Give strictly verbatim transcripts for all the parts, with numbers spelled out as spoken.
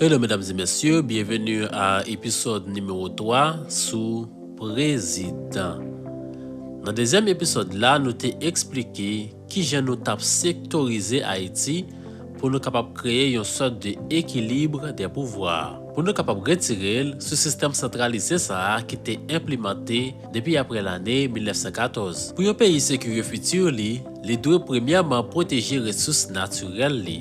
Hello medam e mesye, byenveni a episode nimewo twa sou prezidan. Nan dezyèm episode la, nou te eksplike kijan nou t ap sektorize Ayiti pou nou kapab kreye yon sòt de ekilib de pouvwa, pou nou kapab retire l sou sistèm santralize sa a ki te enplimante depi apre lane mil nèf san katòz. Pou yon peyi sekire fiti li, li dwe premyèman pwoteje resous natirèl li.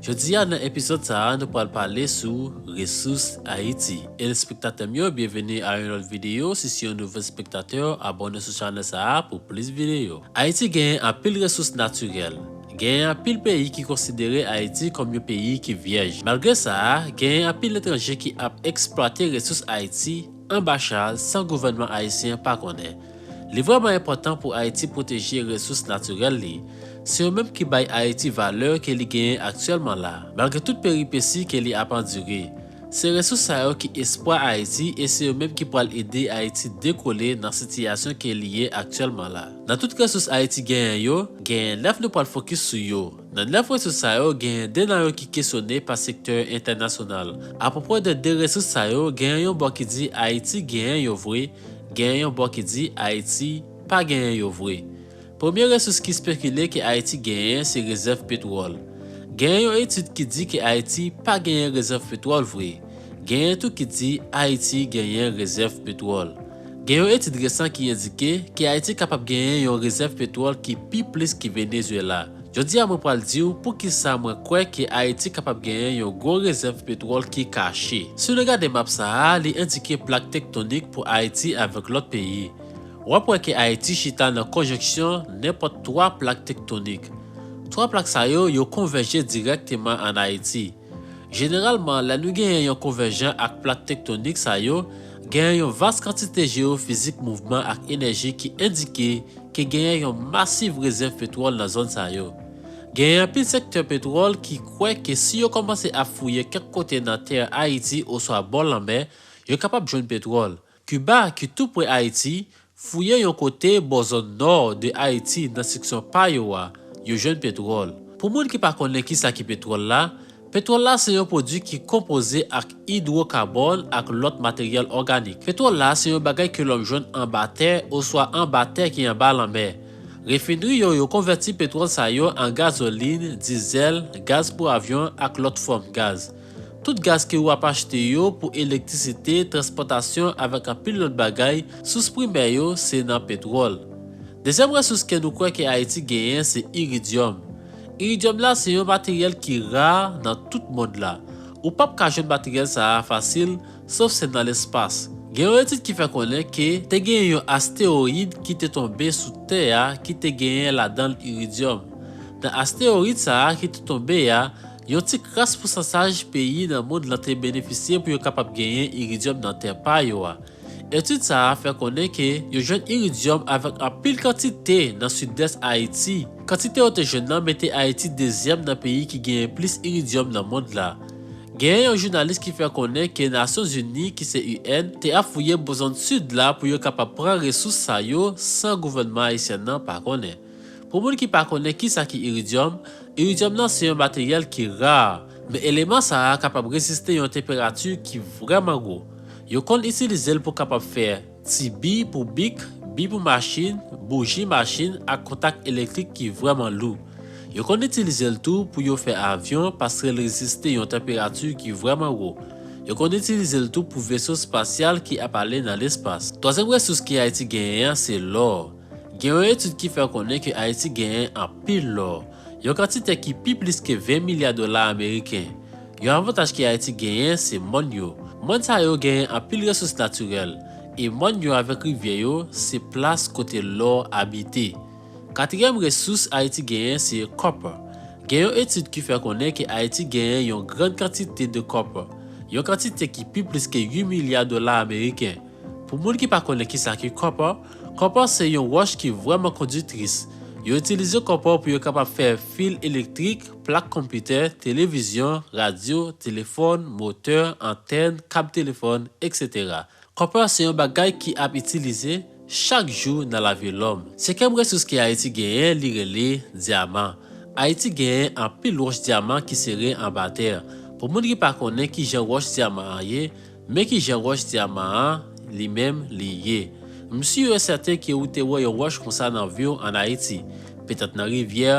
Jodi a nan epizòd sa a, nou pral pale sou resous Ayiti. E espektatè m yo, byenveni a yon lòt videyo. Si se yon nouvo espektatè, abòne sou chanèl sa a pou plis videyo. Ayiti genyen anpil resous natirèl. Genyen anpil peyi ki konsidere Ayiti kòm yon peyi ki vyèj. Malgre sa, genyen anpil etranje ki ap eksplwate resous Ayiti anba chaj san gouvènman ayisyen pa konnen. Li vrèman enpòtan pou Ayiti pwoteje resous natirèl li. Se yo menm ki bay Ayiti valè ke li genyen aktyèlman la, malgre tout peripesi ke li ap andire. Se resous sa yo ki espwa Ayiti e se yo menm ki pral ede Ayiti dekole nan sitiyasyon ke li ye aktyèlman la. Nan tout resous Ayiti genyen yo, genyen nèf nou pral fokis sou yo. Nan nèf resous sa yo, genyen de nan yo ki kesyone pa sektè entènasyonal. Apwopo de de resous sa yo, genyen yon bò ki di Ayiti genyen yo vre, genyen yon bò ki di Ayiti pa genyen yo vre. Premye resous ki espekile ke Ayiti genyen se rezèv petwòl. Genyen yon etid ki di ke Ayiti pa genyen rezèv petwòl vre. Genyen tou ki di Ayiti genyen rezèv petwòl. Gen yon etid resan ki endike ke Ayiti kapab genyen yon rezèv petwòl ki pi plis ki Venezuela. Jodi a mwen pral di w poukisa mwen kwè ke Ayiti kapab genyen yon gwo rezèv petwòl ki kache. Si nou gade map sa a, li endike plak tektonik pou Ayiti avèk lòt peyi. W ap wè ke Ayiti chita nan konjenksyon nenpòt twa plak tektonik. Twa plak sa yo, yo konvèje dirèkteman ann Ayiti. Jeneralman, lè nou genyen yon konvèjan ak plak tektonik sa yo, genyen yon vas kantite jeyofizik mouvman ak enèji ki endike ke genyen yon masiv rezèv petwòl nan zòn sa yo. Genyen anpil sektè petwòl ki kwè ke si yo kòmanse ap fouye kèk kote nan tè Ayiti oswa bò lanmè, yo kapab jwenn petwòl. Kiba, ki tou pre Ayiti, fouye yon kote bò zòn nò de Ayiti nan seksyon pa yo a, yo jwenn petwòl. Pou moun ki pa konnen kisa ki petwòl la, petwòl la se yon pwodui ki konpoze ak idwokabòn ak lòt materyèl òganik. Petwòl la se yon bagay ke lòm jwenn anba tè oswa anba tè ki anba lanmè. Refinri yo, yo konvèti petwòl sa yo an gazolin, dizèl, gaz pou avyon ak lòt fòm gaz. Tout gaz ke w ap achte yo pou elektrisite, transpòtasyon avèk anpil lòt bagay, sous primè yo se nan petwòl. Dezyèm resous ke nou kwè ke Ayiti genyen se iridyòm. Iridyòm la se yon materyèl ki ra nan tout mond la. Ou p ap ka jwenn materyèl sa a fasil, sof se nan lespas. Gen yon etid ki fè konnen ke te genyen yon astewoyid ki te tonbe sou tè a ki te genyen ladan l iridyòm. Nan astewoyid sa a ki te tonbe a, yon ti kras pousantaj peyi nan mond lan te benefisye pou yo kapab genyen iridyòm nan tè pa yo a. Etid sa a fè konnen ke yo jwenn iridyòm avèk anpil kantite nan sidès Ayiti. Kantite yo te jwenn nan mete Ayiti dezyèm nan peyi ki genyen plis iridyòm nan mond la. Genyen yon jounalis ki fè konnen ke Nasyonzini, ki se U N, te ap fouye bò zòn sid la pou yo kapab pran resous sa yo san gouvènman ayisyen nan pa konnen. Pou moun ki pa konnen kisa ki iridyòm, iridyòm nan se yon materyèl ki ra, men eleman sa a kapab reziste yon tanperati ki vrèman wo. Yo konn itilize l pou kapab fè ti bi pou bik, bi pou machin, bouji machin ak kontak elektrik ki vrèman lou. Yo konn itilize l tou pou yo fè avyon paske l reziste yon tanperati ki vrèman wo. Yo konn itilize l tou pou veso espasyal ki ap ale nan lespas. Twazyèm resous ke Ayiti genyen an se lò. Gen yon etid ki fè konnen ke Ayiti genyen anpil lò, yon kantite ki pi plis ke ven milya dola ameriken. Yon avantaj ke Ayiti genyen se mòn yo. Mòn sa yo genyen anpil resous natirèl, e mòn yo avèk rivyè yo se plas kote lò abite. Katriyèm resous Ayiti genyen se kòpè. Gen yon etid ki fè konnen ke Ayiti genyen yon grann kantite de kòpè, yon kantite ki pi plis ke uit milya dola ameriken. Pou moun ki pa konnen kisa ki kòpè, kòpè se yon wòch ki vrèman konditris. Yo itilize kòpè pou yo kapab fè fil elektrik, plak konpitè, televizyon, radyo, telefòn, motè, antèn, kab telefòn, etsetera. Kòpè se yon bagay ki ap itilize chak jou nan lavi lòm. Senkyèm resous ke Ayiti genyen, li rele dyaman. Ayiti genyen anpil wòch dyaman ki sere anba tè. Pou moun ki pa konnen kijan wòch dyaman an ye, men kijan wòch dyaman an li menm li ye. M si e sèten ke ou te wè yon wòch konsa nan vi w ann Ayiti, petèt nan rivyè,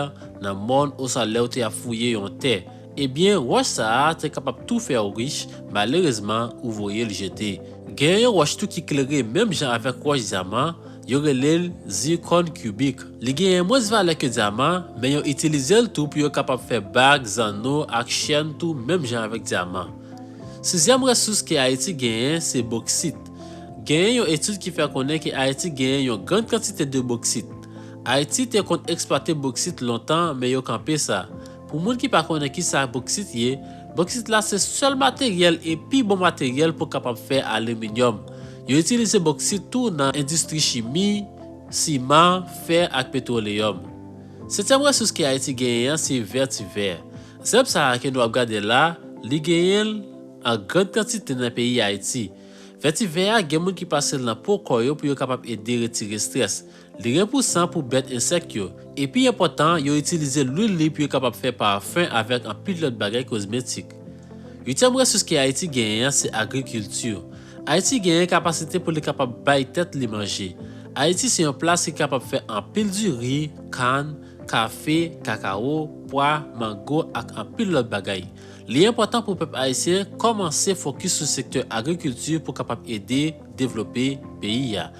nan mòn, oswa lè w te ap fouye yon tè. Ebyen, wòch sa a te kapab tou fè w rich, malerezman, ou voye l jete. Gen yon wòch tou ki klere menm jan avèk wòch dyaman, yo rele l zirkòn kibik. Li genyen mwens valè ke dyaman, men yo itilize l tou pou yo kapab fè bag, zanno ak chèn tou menm jan avèk dyaman. Sizyèm resous ke Ayiti genyen se boksit. Genyen yon etid ki fè konnen ke Ayiti genyen yon grann kantite de boksit. Ayiti te konn eksplwate boksit lontan, men yo kanpe sa. Pou moun ki pa konnen kisa boksit ye, boksit la se sèl materyèl e pi bon materyèl pou kapab fè aliminyòm. Yo itilize boksit tou nan endistri chimi, siman, fè ak petwoleyòm. Setyèm resous ke Ayiti genyen an se vètivè. Zèb sa a ke nou ap gade la, li genyen l an grann kantite nan peyi Ayiti. Vètivè a gen moun ki pase l nan po kò yo pou yo kapab ede retire estrès. Li repousan pou bèt ensèk yo. E pi enpòtan, yo itilize lwil li pou yo kapab fè pafen avèk anpil lòt bagay kozmetik. Uityèm resous ke Ayiti genyen an se agrikilti. Ayiti genyen kapasite pou li kapab bay tèt li manje. Ayiti se yon plas ki kapab fè anpil diri, kann, kafe, kakawo, pwa, mango ak anpil lòt bagay. Li enpòtan pou pèp ayisyen kòmanse fokis sou sektè agrikilti pou kapab ede devlope peyi a.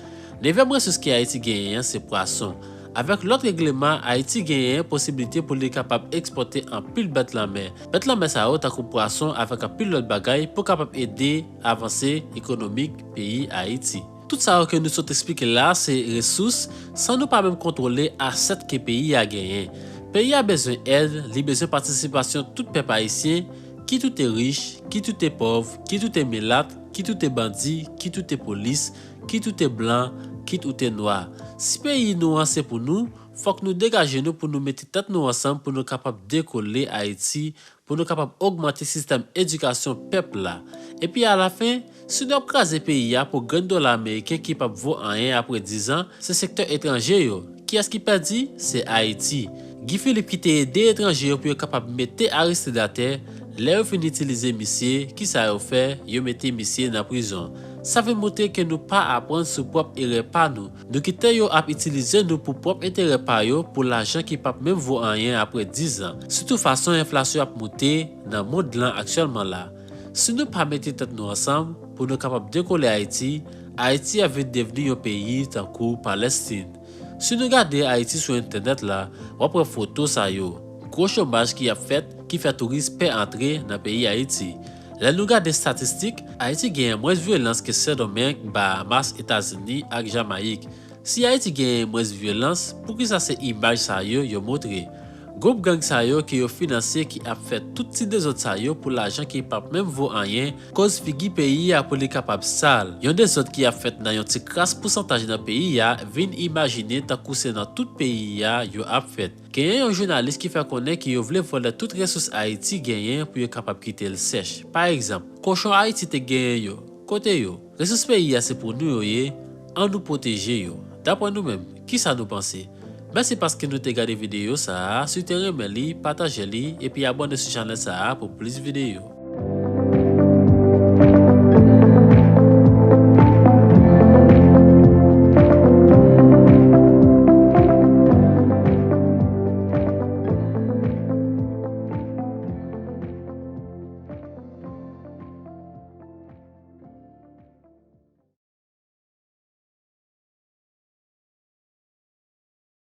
Nevyèm resous ke Ayiti genyen an se pwason. Avèk lòt regleman, Ayiti genyen posiblite pou li kapab ekspòte anpil bèt lanmè. Bèt lanmè sa yo tankou pwason avèk anpil lòt bagay pou kapab ede avanse ekonomik peyi Ayiti. Tout sa yo ke nou sot eksplike la se resous, san nou pa menm kontwole asèt ke peyi a genyen. Peyi a bezwen èd, li bezwen patisipasyon tout pèp ayisyen, kit ou te rich, kit ou te pòv, kit ou te milat, kit ou te bandi, kit ou te polis, kit ou te blan, kit ou te nwa. Si peyi nou an se pou nou, fòk nou degaje nou pou nou mete tèt nou ansanm pou nou kapab dekole Ayiti, pou nou kapab ogmante sistèm edikasyon pèp la. Epi alafen, si nou ap kraze peyi a pou grenn dola ameriken ki p ap vo anyen apre diz an, se sektè etranje yo. Kiyès ki pèdi? Se Ayiti. Guy Philippe ki te ede etranje yo pou yo kapab mete Aristide atè, lè yo fin itilize misye, kisa yo fè? Yo mete misye nan prizon. Sa vin montre ke nou pa aprann sou pwòp erè pa nou. Nou kite yo ap itilize nou pou pwòp enterè pa yo, pou lajan ki p ap menm vo anyen apre diz an. Sitou fason enflasyon ap moute nan mond lan aktyèlman la. Si nou pa mete tèt nou ansanm pou nou kapab dekole Ayiti, Ayiti ap vin devni yon peyi tankou Palestin. Si nou gade Ayiti sou entènèt la, w ap wè foto sa yo. Gwo chomaj ki ap fèt, ki fè touris pè antre nan peyi Ayiti. Lè nou gade estatistik, Ayiti genyen mwens vyolans ke Sendomeng, Bahamas, Etazini ak Jamayik. Si Ayiti genyen mwens vyolans, poukisa se imaj sa yo yo montre? Gwoup gang sa yo ke yo finanse ki ap fè tout ti dezòd sa yo pou lajan ki p ap menm vo anyen, koz figi peyi a pou li kapab sal. Yon dezòd ki ap fèt nan yon ti kras pousantaj nan peyi a vin imajine tankou se nan tout peyi a yo ap fèt. Genyen yon jounalis ki fè konnen ke yo vle vòlè tout resous Ayiti genyen pou yo kapab kite l sèch. Pa egzanp, kochon Ayiti te genyen yo, kote yo? Resous peyi a se pou nou yo ye, ann nou pwoteje yo. Daprè nou menm, kisa nou panse? Mèsi paske nou te gade videyo sa a, si w te renmen li, pataje li, epi abòne sou chanèl sa a pou plis videyo.